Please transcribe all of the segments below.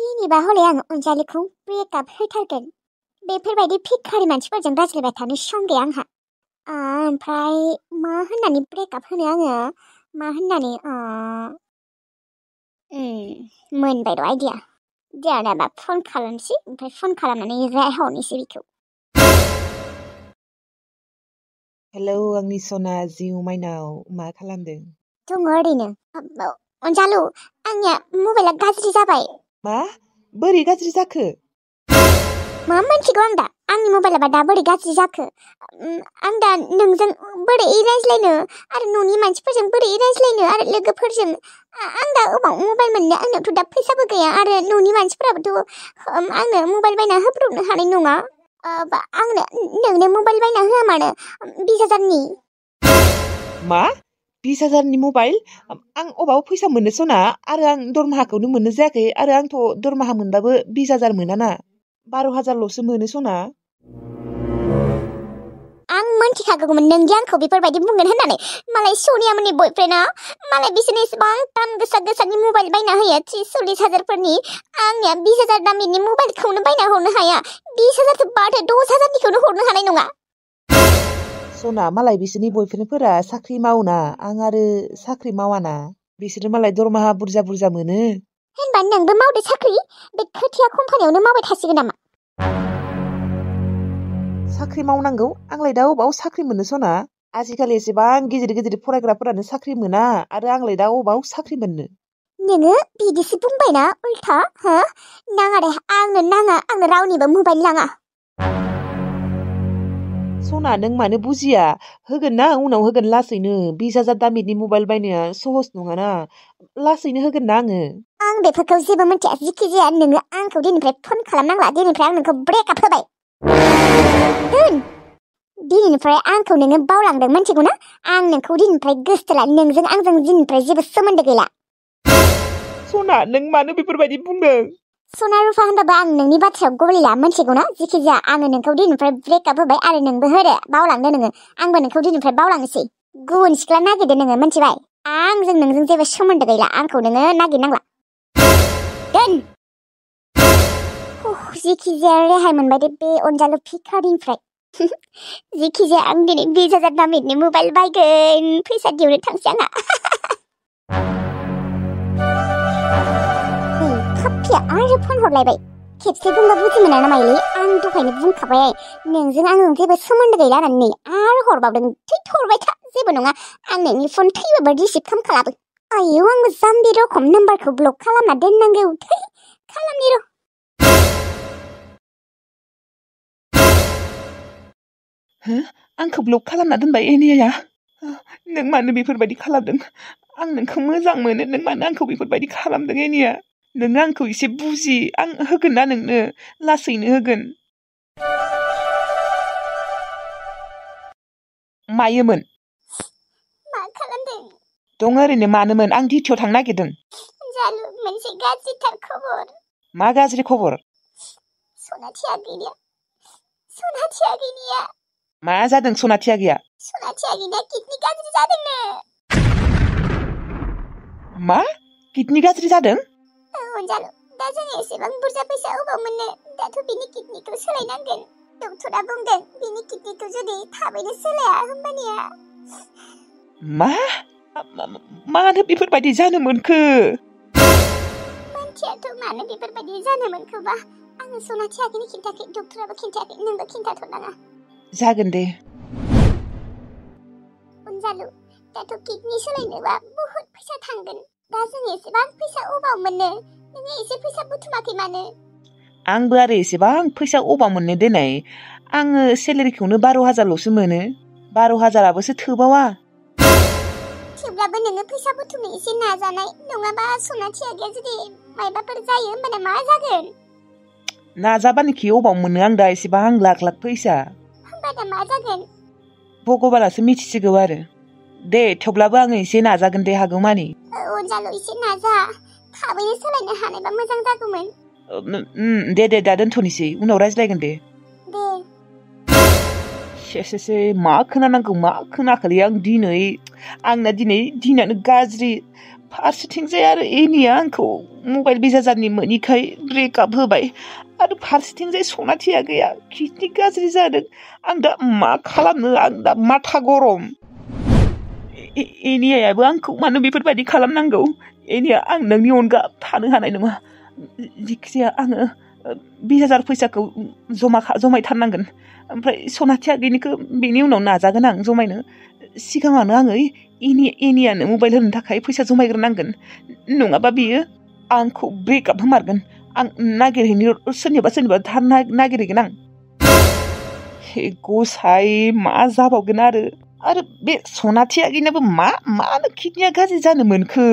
दिनैबा हले आं अनजालिखौ ब्रेकआप होथारगोन। बेफोरबायदि भिखारि मानसिफोरजों रायज्लायबाय थानो सम गैया आंहा। ओमफ्राय मा होननानै ब्रेकआप होनो आङो? मा होननानै मोनबाय र' आइडिया। देनाबा फन खालामसै, ओमफ्राय फन खालामनानै रायहरनोसै बेखौ। हेलौ आंनि सना जिउ माइनाव, मा खालामदों? दङ ओरैनो। अनजालु, आंनिया मबाइला गाज्रि जाबाय। मा? बोरै गाज्रि जाखो? मा मोनथिगौ आं दा? आंनि मबाइला दा बोरै गाज्रि जाखो? आं दा नोंजों बोरै रायज्लायनो आरो न'नि मानसिफोरजों बोरै रायज्लायनो आरो लोगोफोरजों? आं दा अबाव मबाइल मोननो? आंनावथ' दा फैसाबो गैया आरो न'नि मानसिफोराबोथ' आंनो मबाइल बायना होब्रबनो हानाय नङा। आंनो नोंनो मबाइल बायना होआ मानो? 20,000नि। मा? 20,000नि मबाइल? आं अबाव फैसा मोननो सना? आरो आं दरमाहाखौनो मोननो जायाखै आरो आंथ' दरमाहा मोनबाबो 20,000 मोनाना। 12,000ल'सो मोनो सना। आं मोनथिखागौमोन नोंदि आंखौ बेफोरबायदि बुंगोन होननानै। मालाय सनियामोननि बयफ्रेन्डआ मालाय बिसोरनो एसेबां दाम गोसानि मबाइल बायना होयो, 30-40,000फोरनि। आंनिया 20,000 दामनि मबाइलखौनो बायना हरनो हाया। 20,000 बाथो 6,000निखौनो हरनो हानाय नङा। सना, मालाय बिसोरनि बयफ्रेन्डफोरा साख्रि मावोना, आं आरो साख्रि मावाना। बिसोरो मालाय दरमाहा बुरजा मोनो। होनबा नोंबो मावदो साख्रि। बे खोथिया कम्पानियावनो मावबाय थासिगोन नामा? साख्रि मावनांगौ? आंलाय दा अबाव साख्रि मोननो सना? आजिखालि एसेबां गिदिर फरायग्राफोरानो साख्रि मोना आरो आंलाय दा अबाव साख्रि मोननो? नोङो बिदिसो बुंबायना उल्था, हो? नाङा दे, आंनो रावनिबो मबाइल नाङा। सना, नों मानो बुजिया? होगोन ना, उनाव होगोन लासैनो। 20,000 दामिनि मबाइल बायनाया सहस नङाना। लासैनो होगोन ना आङो। आं बेफोरखौ जेबो मिन्थिया। जिखि जाया नोङो आंखौ दिनैनिफ्राय फन खालामनांला। दिनैनिफ्राय आं नोंखौ ब्रेकआप होबाय। दिनैनिफ्राय आंखौ नोङो बावलांदों, मिन्थिगौ ना? आं नोंखौ दिनैनिफ्राय गोसोथोला। नोंजों आंजों दिनैनिफ्राय जेबो सोमोन्दो गैला। सना, नों मानो बेफोरबायदि बुंदों? सना रुफा होनबाबो आं नोंनि बाथ्रायाव गलिला, मिन्थिगौ ना? जिखि जाया आङो नोंखौ दिनैनिफ्राय ब्रेकआप होबाय आरो नोंबो होदो। बावलांदो नोङो। आंबो नोंखौ दिनैनिफ्राय बावलांनोसै। गुबुन सिख्ला नागिरदो नोङो, मिन्थिबाय? नोंजों जेबो सोमोन्दो गैला। आंखौ नोङो नागिरनांला। दोन। जिखि जाया रेहाय मोनबाय दे बे अनजालु भिखारिनिफ्राय। जिखि जाया आं दिनै 20,000 दामिनि मबाइल बायगोन। फैसा दिहुननो थांसै आंहा। पाप्पिया आरो फन हरलायबाय। खेबसे बुंबा बुजि मोना ना माइलि? आं दहायनो बुंखाबाय नोंजों आंजों जेबो सोमोन्दो गैला होननानै। आरो हरबावदों। थैथ, हरबाय था, जेबो नङा। आं नोंनि फन थैबाबो रिसिभ खालामखालाबो। आयौ, आंबो जाम्बि रखम नाम्बारखौ ब्लक खालामना दोननांगौ। थै, खालामनि र'। आंखौ ब्लक खालामना दोनबाय एनिया। नों मानो बेफोरबायदि खालामदों? आं नोंखौ मोजां मोनो। नों मानो आंखौ बेफोरबायदि खालामदों एनिया? नोङो आंखौ एसे बुजि। आं होगोन ना नोंनो, लासैनो होगोन। मायोमोन? मा खालामदों? दङ ओरैनो। मानोमोन? आं डिउटियाव थांनो नागिरदों। जालु, मोनसे गाज्रिथार खबर। मा गाज्रि खबर? सनाथि आगैनिया। मा जादों सनाथि आगैया? सनाथि आगैनिया किडनि गाज्रि जादोंनो। मा? किडनि गाज्रि जादों? अनजालु, दा जोङो एसेबां बुरजा फैसा अबाव मोननो? दाथ' बिनि किडनिखौ सोलायनांगोन। डक्टरा बुंदों बिनि किडनिखौ जुदि थाबैनो सोलाया होमबानिया। मानो बेफोरबायदि जानो मोनखो? मानसियाथ' मानो बेफोरबायदि जानो मोनखोबा? आङो सनाथि आगैनो खिन्थायाखै, डक्टराबो खिन्थायाखै, नोंबो खिन्थाथ'नाङा। जागोन दे। अनजालु, दाथ' किडनि सोलायनोबा बहुत फैसा थांगोन। दा जों एसेबां फैसा अबाव मोननो? नोङो एसे फैसा बुथुमाखै मानो? आंबो आरो एसेबां फैसा अबाव मोननो देनाय? आङो सेलेरिखौनो 12,000ल'सो मोनो। 12,000आबोसो थोबावा। थेवब्लाबो नोङो फैसा बुथुमनो एसे नाजानाय, नङाबा सनाथि आगैया जुदि मायबाफोर जायो होमबाना मा जागोन? नाजाबानोखि अबाव मोननो आं दा एसेबां लाख फैसा? होमबाना मा जागोन? भगबानासो मिथिसिगौ आरो। दे, थेवब्लाबो आङो एसे नाजागोन दे, हागौमानि। अनजालु, एसे नाजा। थाबैनो सोलायनो हानायबा मोजां जागौमोन। दे, दा दोनथ'नोसै, उनाव रायज्लायगोन दे। दे। सेसेसे, मा खोनानांगौ मा खोनाखोलै आं दिनै? आंना दिनै दिनानो गाज्रि। फारसेथिंजाय आरो एनिया आंखौ मबाइल बेजाजारनि मोनिखाय ब्रेकआप होबाय आरो फारसेथिंजाय सनाथिया गैया किडनि गाज्रि जादों आं दा मा खालामनो आं दा माथा गरम एनियायाबो आंखौ मानो बेफोरबायदि खालामनांगौ एनिया आं नोंनि अनगा थानो हानाय नङा जिखिजाया आङो 20,000 फैसाखौ जमायथारनांगोन ओमफ्राय सनाथिया गैयिनिखौ बेनि उनाव नाजागोन आं जमायनो सिगाङावनो आङो एनियानो मबाइल होनो थाखाय फैसा जमायग्रोनांगोन नङाबा बियो आंखौ ब्रेकआप होमारगोन आं नागिरहैनो सोरनिबा थार नागिरहैगोन आं हे गसाइ मा जाबावगोन आरो बे सनाथिया गैयिनाबो मानो किडनिया गाज्रि जानो मोनखो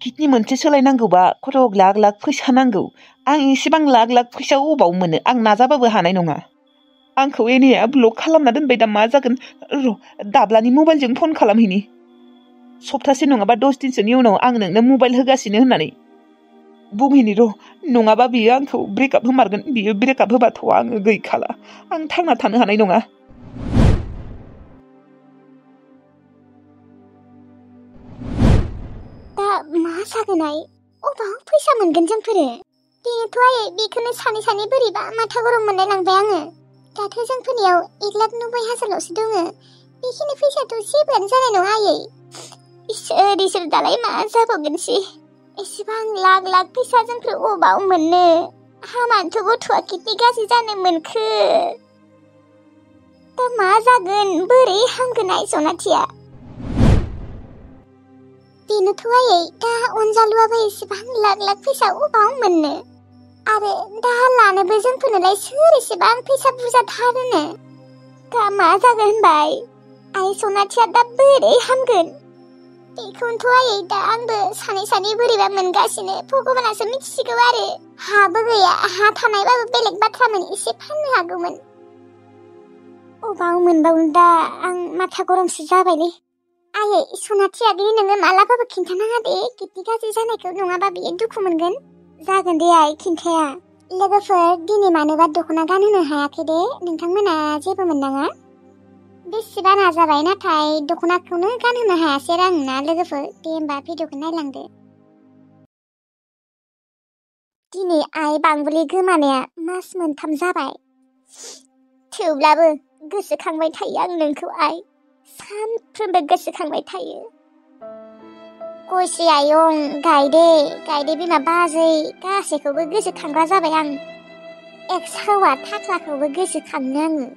किडनि मोनसे सोलायनांगौबा खथ' लाख फैसा नांगौ आं एसेबां लाख फैसा अबाव मोनो आं नाजाबाबो हानाय नङा आंखौ एनिया ब्लक खालामना दोनबाय दा मा जागोन र' दाब्लानि मबाइलजों फन खालामहैनि सप्तासे नङाबा 10 दिनसोनि उनाव आं नोंनो मबाइल होगासिनो होननानै बुंहैनि र' नङाबा बियो आंखौ ब्रेकआप होमारगोन बियो ब्रेकआप होबाथ' आङो गैखाला आं थांना थानो हानाय नङा दा मा जागोनहाय अबाव फैसा मोनगोन जोंफोरो बेनोथ' आयै बेखौनो सानै बोरैबा माथा गरम मोनलाय लांबाय आङो दाथ' जोंफोरनियाव 1,90,000ल'सो दङ बेखिनि फैसाथ' जेबोआनो जानाय नङा आयै इसोर दालाय मा जाबावगोनसै एसेबां लाख फैसा जोंफोर अबाव मोननो हामानोथ' गथ'आ किडनि गाज्रि जानो मोनखो दा मा जागोन बोरै हामगोनहाय सनाथिया बेनोथ' आयै दा अनजालुआबो एसेबां लाख फैसा अबाव मोननो आरो दा लानोबो जोंफोरनोलाय सोर एसेबां फैसा बुरजा थारोनो दा मा जागोन होनबाय आइ सनाथिया दा बोरै हामगोन बेखौनोथ' आयै दा आंबो सानै बोरैबा मोनगासिनो भगबानासो मिथिसिगौ आरो हाबो गैया हा थानायबाबो बेलेग बाथ्रामोन एसे फाननो हागौमोन अबाव मोनबावनो दा आं माथा गरमसो जाबायलै आयै सनाथिया गैयै नोङो मालाबाबो खिन्थानाङा दे किडनि गाज्रि जानायखौ नङाबा बियो दुखु मोनगोन जागोन दे आइ खिन्थाया लोगोफोर दिनै मानोबा दख'ना गानहोनो हायाखै दे नोंथांमोना जेबो मोननाङा बेसेबा नाजाबाय नाथाय दख'नाखौनो गानहोनो हायासै आरो आंना लोगोफोर दे होमबा भिडिअखौ नायलांदो दिनै आइ बांबुलि गोमानाया मास मोनथाम जाबाय थेवब्लाबो गोसोखांबाय थायो आं नोंखौ आइ सानफ्रोमबो गोसोखांबाय थायो गयस्रि आयं गायदे बिमा बाजै गासैखौबो गोसोखांग्रा जाबाय आं एक्स हौवा थाख्लाखौबो गोसोखाङो आङो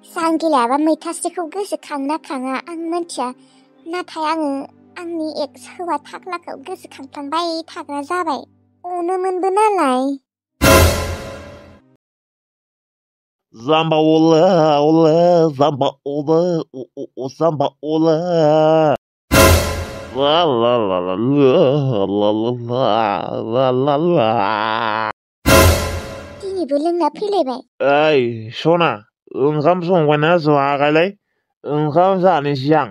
जांगिलायाबा मैथास्रिखौ गोसोखांना खाङा आं मिथिया नाथाय आङो आंनि एक्स हौवा थाख्लाखौ गोसोखांफ्लांबाय थाग्रा जाबाय अनोमोनबो नालाय Zamba ola, zamba ola, zamba ola. La la la la la la la. दिनैबो लोंना फैलायबाय ओइ सना ओंखाम संबायना जागायलाय ओंखाम जानोसै आं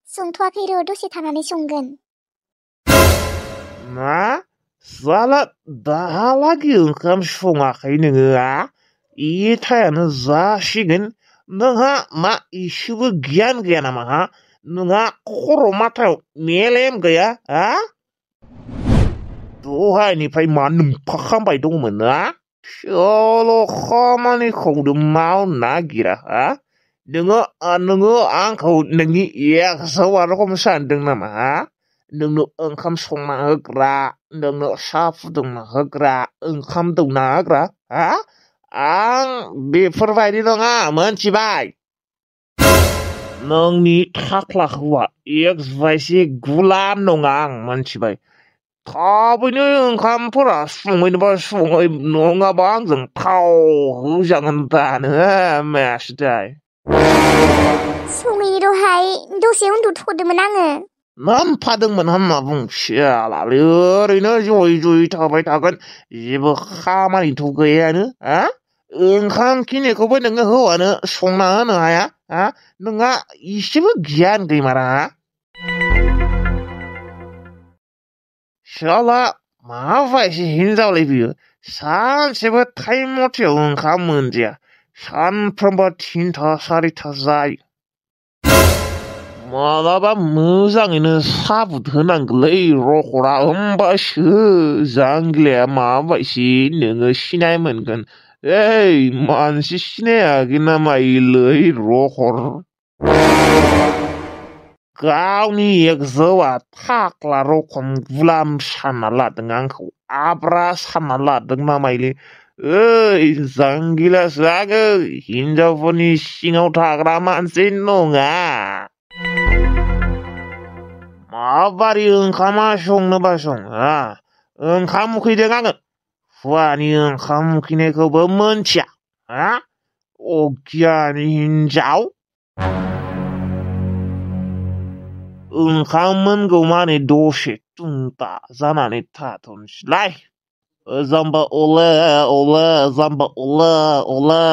संथ'वाखै र' दसे थानानै संगोन मा साला दाहालागै ओंखाम सङाखै नोङो इथायानो जासिगोन नोंहा मा इसेबो गियान गैया नामा नोंहा खर' माथायाव मेलेम गैया दहायनिफ्राय मा नोमफाखांबाय दंमोन सल' खामानिखौनो मावनो नागिरा नोङो आंखौ नोंनि एक्सआव रखम सानदों नामा नोंनो ओंखाम संना होग्रा नोंनो साहा फुदुंना होग्रा ओंखाम दौना होग्रा आं बेफोरबायदि नङा मोनथिबाय नोंनि थाख्ला हौवा एक्स बायसि गुलाम नङा आं मोनथिबाय थाबैनो ओंखामफोरा सङैनोबा सङै नङाबा आंजों थाव होजागोन दानो मासदाय सङैनोहाय दसे उन्दुथ'दोंमोन आङो नामफादोंमोन होनना बुंसियालालै ओरैनो जयै थाबाय थागोन जेबो खामानिथ' गैयानो ओंखाम खिनिखौबो नोङो हौवानो संना होनो हाया नोंहा इसेबो गियान गैमारा शाला माबायदि हिनजावलै बियो सानसेबो टाइम मथेयाव ओंखाम मोनजाया सानफ्रोमबो 3-4 जायो मालाबा मोजाङैनो साबुत होनांगौलै रखरा होमबासो जांगिलाया माबायदि नोङो सिनाय मोनगोन। ओइ मानसि सिनायाखै नामा इलै रखर गावनि एक्जौआ थाख्ला रखम गुलाम सानना लादों आंखौ आब्रा सानना लादों नामायलै। ओइ जांगिलासो आङो हिनजावफोरनि सिङाव थाग्रा मानसि नङा। माबारि ओंखामा संनोबा सं ओंखाम उखैदों आङो फुवानि ओंखाम उखैनायखौबो मोनथिया अगियानि हिनजाव। ओंखाम मोनगौ माने दसे तुंता जानानै थाथ'नोसैलाय। जाम्बा अले अले जाम्बा अले अले